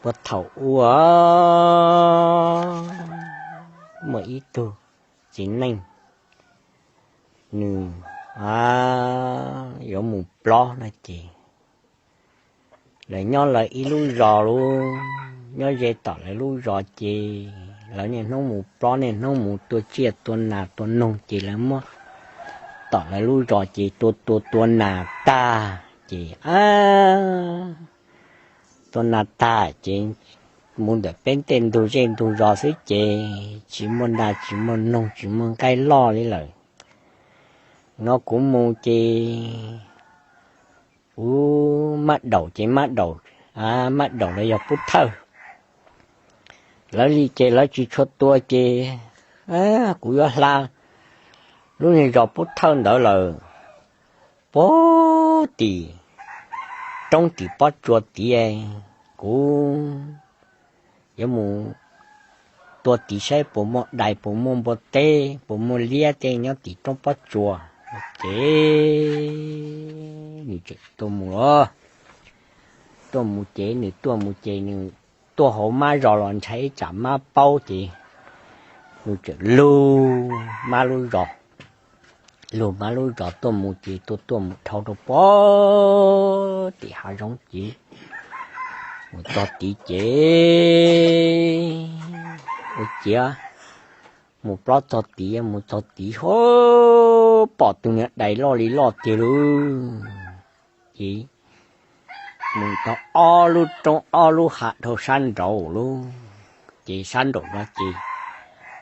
Puag thaum ub muaj ib tug txiv neej, nws yuav mus plob no ces lawv nyob lawv ib lub zos lub, nyob ze tom lawv lub zos ces lawv niaj hnub mus plob, niaj hnub mus tua tsiaj tua nas tua noog ces lawv muab tom lawv lub zos ces tua tua tua nas tag ces tua nas tag ces mus ntawm peb tej ntug zej ntug zos xwb ces tsis muaj nas tsis muaj noog tsis muaj nqaij loj li lawm. No kuv mus ces kuv mab daum ces mab daum, mab daum los yog pub thawj, lawv li ces lawv tsis tshua tua ces kuv yuav hla lub niag zos pub thawj ntawd lawm, pub tim roob tim pob tsuas tid, kuv yuav mus tua tid saib puas muaj dais puas muaj npua teb puas muaj liab tej nyob tim roob pob tsuas. Ces nws tseem tuaj mus los, tuaj mus ces nws tuaj mus ces nws tuaj hauv mab zos los ntshai ib tsam mab paub ces nws tseem lug mab lub zos, lug mab lub zos tuaj mus ces tuaj tuaj mus dhau rau pem tim hav zoov ces mus txog tid ces ua ciav mus plob txog tid, mus txog tid ho pom tus niag dais loj li loj tiag lauj. Ces mus tau ob lub roob ob lub hav dhau sab nraud lub, ces sab nraum no ces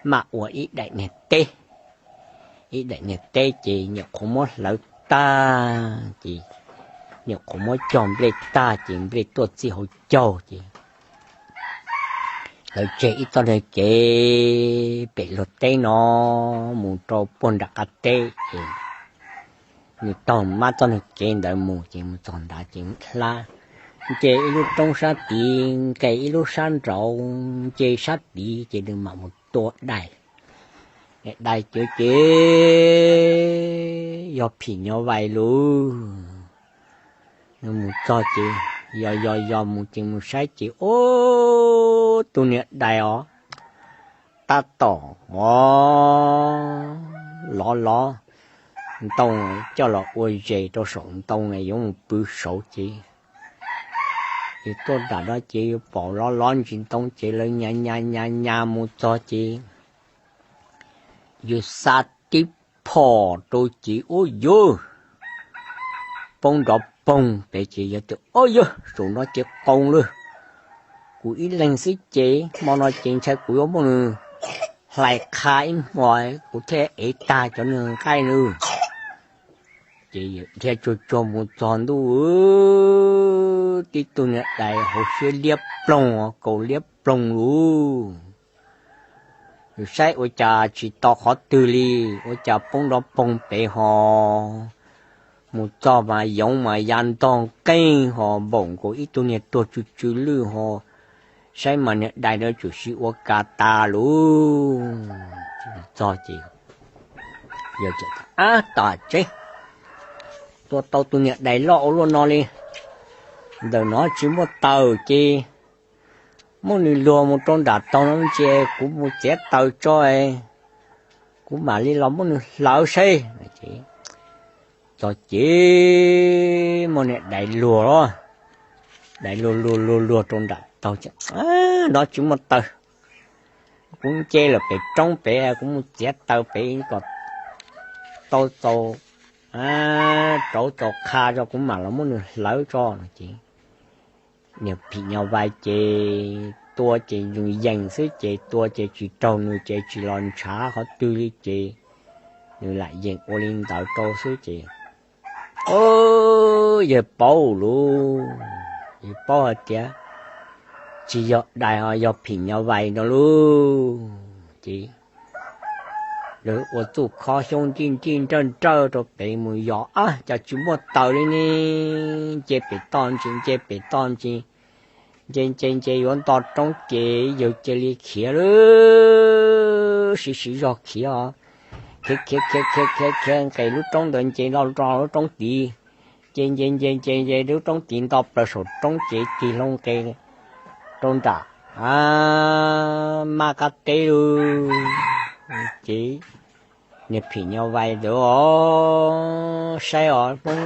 maj ua ib daim niag teb, ib daim niag teb ces nyuam qhuav muab hlawv tag ces nyuam qhuav muab cog nplej tag ces nplej tuaj txij hauv caug ces lawv tseg ib txoj niag kev pem luag teb no mus rau puag nram qab teb ces nws taug mab txoj niag kev ntawd mus ces mus txog nrad ces hla nce ib lub roob sab tid, nqes ib lub sab nraud, nce sab tid ces nws mam mus tua dais. Dais cawv ces yog phim nyuj vais lug. Nws mus txog ces yog yog yog mus ces mus saib ces ub, tus niag dais os, tab tom os lov lov ntoo coj los ua zes rau saum ntoo yuav mus pw saud ces yus tuaj nram no ces yus pom lov lov ntsis ntoo ces lawv nyas nyas nyas nyas mus txog ces yus xa tib phom rau ces ub yuj, poob nrov poog pem ces yog tias ub yuj, saum no ces qoo lawm. Kuv ib leeg xwb ces hmo no ces ntshai kuv yuav muab nws hlais qha ib hmo, kuv thiaj ev tag cov nws nqaij nws. Ces yawm dhia tsuag tsuag mus txog ntuj, tib tug niag dais hauv siab liab ploog, kaus liab ploog lug. Yus saib ua cas tsis tau qhov twg li, ua cas poob nrov poog pem ho mus txog mas yoov mas ya ntog nqeeg ho npaum nkaus ib tug niag tuag tsw tsw lwj ho, saib mas niag dais no tsuam sim ua kas tas lug. Txog ces yawg tias ab tas tseb, tua tau tus niag dais loj ua luaj no li, ntawm no tsis muaj taws ces muab nws luag mus rau nram taug no ces kuv mus txiav taws tso, kuv mam li los muab nws hlawv seb. Txog ces muab niag dais luag los, dais luag luag luag luag rau nram taug ces no tsis muaj taws, kuv nce lawm pem roob pem kuv mus txiav taws pem kom tau txaus rauv txaus qha tso kuv mam los muab nws hlawv tso no ces niag phim nyuj vais ces tua ces yees yees xwb ces tua ces tsis raug nws ces tsis los ntshav qhov twg li ces nws lam yeem ua li ntawd rau xwb ces, o, yawg paub lug, yawg paub hais tias tsis yog dais ho yog phim nyuj vais no lug ces lawv ua txuj khob xyoob nrij nrij nrawj nrawj rau pem mus yos ab cas tsis muaj taws li ne, nce pem toj ntsis nce pem toj ntsis, nce nce nce yuav nto roob ces yawg cia li khiav lawm, siv siv zog khiav os, khiav khiav khiav khiav khiav khiav nqes lub roob ntawd nce loj rau lub roob tid, nce nce nce nce nce lub roob tid nto plaws saum roob ces tig hlo nqes rau nram mab qab teb lug. Ces niag phim nyuj vais ntawd saib os, Hmoob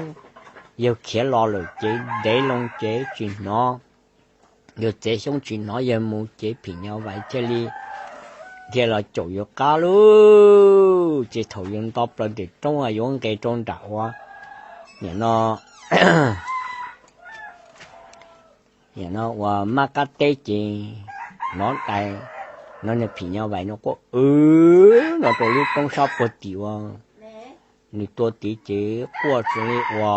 yawg khiav los lawm ces ntev loo ces tsis hnov, yawg txiav xyoob tsis hnov yawg mus ces phim nyuj vais thiaj li dhia los caum yawg qab lug. Ces thaum yawg nto plaws nram roob yuav nqes rau nram ua, nim no nim no ua mab qab teb ces hnov dais, hnov niag phim nyuj vais no quaj wb no rau lub roob sab puag tim ua nws tua tid ces quaj tsis li ua,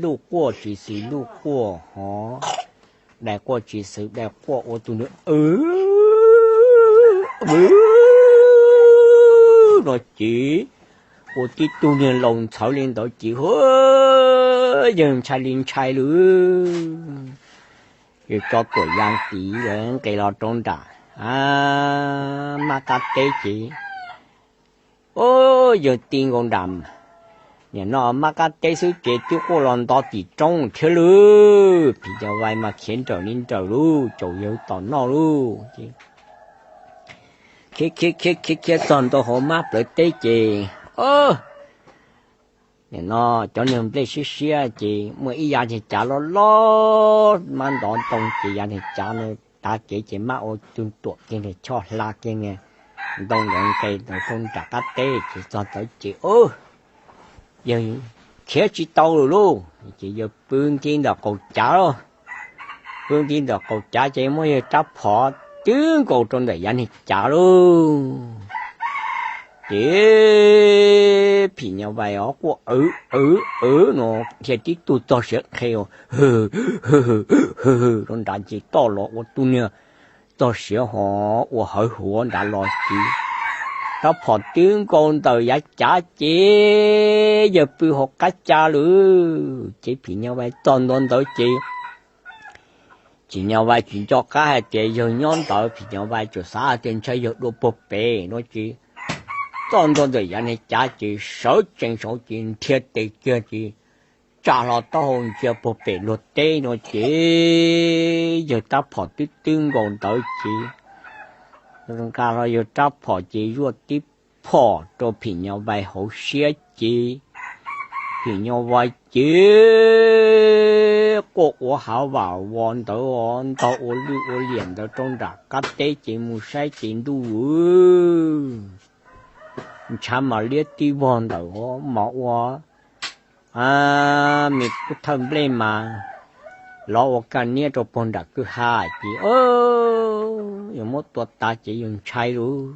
luj quaj tsis xws luj quaj hov, dais quaj tsis xws dais quaj, ua tus niag wb no ces ua tib tug niag laus ntxhawv li ntawd ces hu, yawg ntshai li ntshai lawm. Yawg tso tuam yas tis lawm nqes los rau nram mab qab teb ces, o, yawg ti nkaus nram, nim no mab qab teb xwb ces twb quaj los nto tim roob thiab lawm. Phim nyuj vais mas khiav nrawm li nrawm lug caum yawg tom noj lug ces khiav khiav khiav khiav txog ntua hauv mab plawv teb ces, o, nim no cov niag nplej siab siab ces muaj ib yav niag cav loj loj mab ntov ntoo ces yav niag cav no tav kev ces mab ua tus tuam kiag niag choj hla kiag niag ntoo ntawd nqes ntawd rau nram qab teb ces txog ntawd ces, o, yawg khiav tsis tau lawm lauj ces yawg pw nti ntawm qaum cav lauj. Pw nti ntawm qaum cav ces muab yawg rab phom twb nkaus rau ntawm yav niag cav lauj. Ces phim nyuj vais os quaj wb wb wb no, thiaj tib tug txog siav qhe, hwm hwm hwm hwm rau nrad ces toj los ua tus niag txog siav hov ua hawv huv nrad los ces rab phom twb nkaus ntawm yav cav ces yawg pw hauv qab cav lawm. Ces phim nyuj vais txog ntua ntawd ces phim nyuj vais tsis nco qab hais tias yawg nyob ntawd, phim nyuj vais tsuas xav tias ntshai yawg dua puag pem no ces txog ntua ntawm yav niag cav ces sawv tsees saud ces nrhiav tes kiag ces tsa hlo taub hau ntsia puag pem luag teb no ces yawg rab phom twb twb nkaus ntawd ces nqa hlo yawg rab phom ces zuaj tib phom rau phim nyuj vais hauv siab ces phim nyuj vais ces quaj ua hav vam vos ntawd os, ntog ua lwj ua liam ntawd rau nram qab teb ces mus saib ces ntuj ntshav mas liab tib vog ntawm mov ua me kub thawj nplej mas lov ua kaj niab rau puag nram kwj ha ces yawg muab tua tas ces yawg ntshai lawm,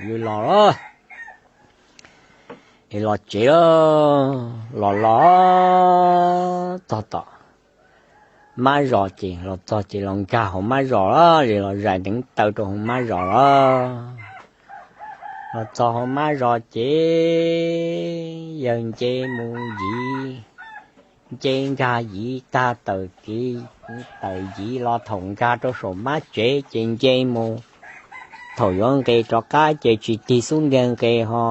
yawg los los tsev los los txog tom mab zos ces los txog ces los nkag hauv mab zos los, los zais neev taw rau hauv mab zos los. Los txog hauv mab zos ces yawg nce mus yiv, nce nkag yiv tag tawm kev, tawm yiv los thaum nkag rau saum mab tsev ces nce mus, thaum yuav nqes rov qab ces tsis tig xub ntiag nqes ho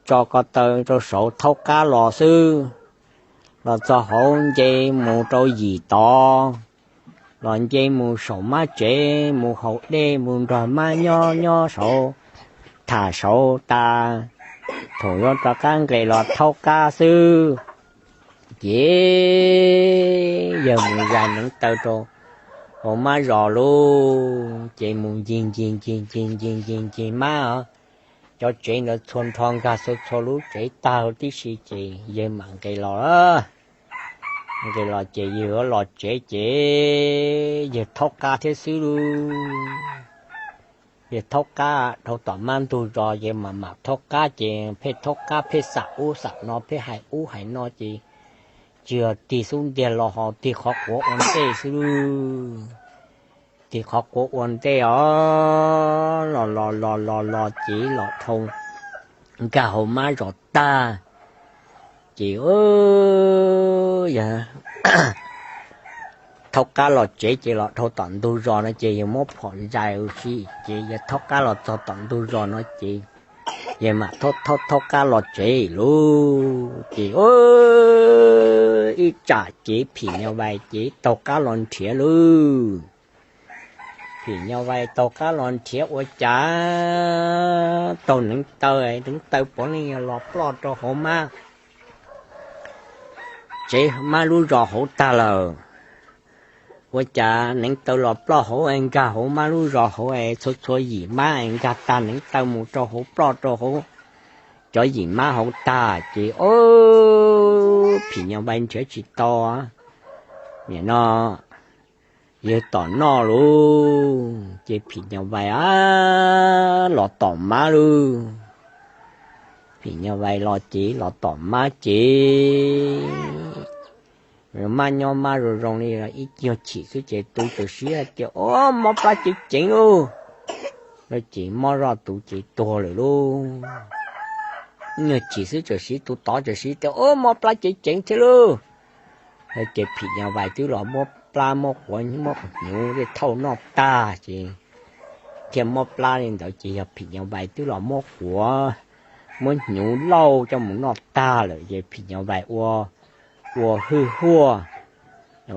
tso ko taw rau saud thaub qab los xwb. Los txog hauv nce mus rau yim tod, los nce mus saum mab tsev mus haus dej mus nrog mab nyob nyob saud, tham saud tas, thaum yuav rov qab nqes los thaub qab xwb. Ces yawg mus zais neev taw rau hauv mab zos lauj, ces mus ncig ncig ncig ncig ncig ncig ncig mab os, cov tsev ntawd txhua nrho nkag txhua txhua lub tsev tag huv tib si ces yawg mam nqes los. Nqes los ces yawg los tsev ces yawg thaub qab thiab xwb lauj. Yawg thaub qab dhau tom mab ntug zos, yawg mam mam thaub qab ces pheej thaub qab pheej xam ub xam no pheej hais ub hais no ces tsis yog tig xub ntiag los ho tig qhov quav ua ntej xwb lauj. Tig qhov quav ua ntej os, los los los los los ces los dhau nkag hauv mab zos tag ces yawg thaub qab los tsev ces los dhau tom ntug zos no ces yawg muab phom zais ua si ces yawg thaub qab los txog tom ntug zos no ces yawg mam thaub thaub thaub qab los tsev lauj ces ib tsam ces phim nyuj vais ces taug qab los nrhiav lauj. Phim nyuj vais taug qab los nrhiav ua cas taug neev taw, neev taw puav leej los ploj rau hauv mab tsev, mab lub zos hauv tag lawm. Ua cas neev taw los ploj hauv es nkag hauv mab lub zos hauv es txhua txhua yim mab es nkag tag neev taw mus rau hauv, ploj rau hauv cov yim mab hauv tag ces, o, phim nyuj vais nrhiav tsis tau. Nim no yawg tom noj lauj, ces phim nyuj vais a los tom mab lauj. Phim nyuj vais los ces los tom mab ces mab nyob mab zoo zoo li ib nyuag chim xwb ces tu tam sim tias, o, mob plab ceev ceev lauj. Ces mob zoj tu ces tuag lawm lauj. Ib nyuag chim xwb tam sim tus tod tam sim tias, o, mob plab ceev ceev thiab lauj. Ces phim nyuj vais twb los muab plab muab quav muab hnyuv tej thauj noj tag ces thiaj mob plab li ntawd ces yog phim nyuj vais twb los muab quav muab hnyuv lauj coj mus noj tag lawm ces phim nyuj vais ua, ua hwj huaj,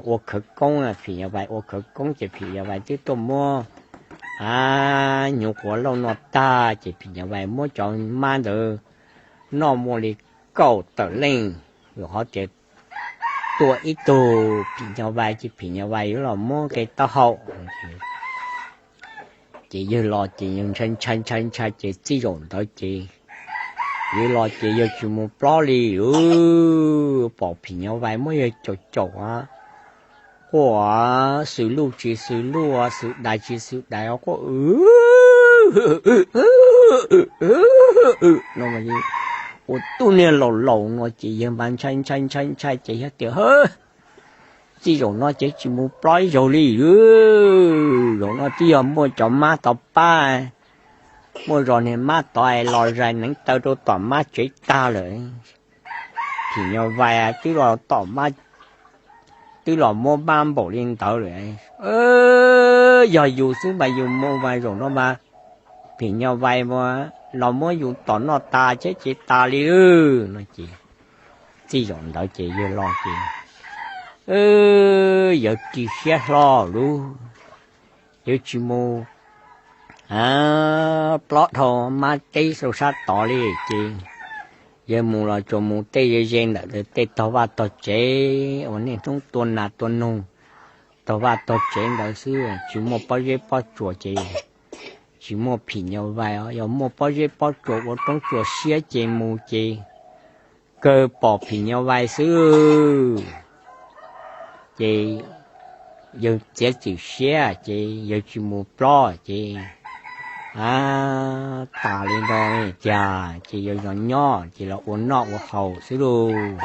ua khawv koob, phim nyuj vais ua khawv koob ces phim nyuj vais twb tuaj muab a hnyuv quav lauj noj tag ces phim nyuj vais muab cov mab ntawd noj muaj li kaum tawm leej, hov tias tua ib tug phim nyuj vais ces phim nyuj vais yuav los muab kev taub hau. Ces yawg los ces yawg ntshai ntshai ntshai ntshai ces txij zaum ntawd ces yawg los ces yawg tsis mus plob li. Pom phim nyuj vais muab yawg caum caum, quaj xws luj tsis xws luj, xws dais tsis xws dais, quaj ua tub niag laus laus no ces yawg mas ntshai ntshai ntshai ntshai ces yawg tias, txij zaum no ces tsis mus plob ib zaug li. Zaum no twb yog muaj cov mab tod pab, muaj zos niag mab tod los zais neev taw rau tom mab tsev tag lawm. Phim nyuj vais twb los tom mab, twb los muab mab npaum li ntawd lawm. Yog yus xwb mas yus mus mas zaum no mas phim nyuj vais los muab yus tom noj tas thiab ces tas li no ces txij zaum ntawd ces yawg los ces yawg ris siab hlo lauj, yawg tsis mus plob dhau mab teb rau sab tod li ces yawg mus los tsuas mus tej ze ze ntawm tej tog vaj tog tsev uas niaj hnub tua nas tua noog tog vaj tog tsev ntawd xwb, tsis muaj pob zeb pob tsuas ces tsis muaj phim nyuj vais os. Yog muaj pob zeb pob tsuas ua roob tsuas siab ces mus ces kawg pom phim nyuj vais xwb. Ces yawg txiav txim siab ces yawg tsis mus plob ces a tas li ntawd tiag ces yawg los nyob ces los ua noj ua haus xwb lauj.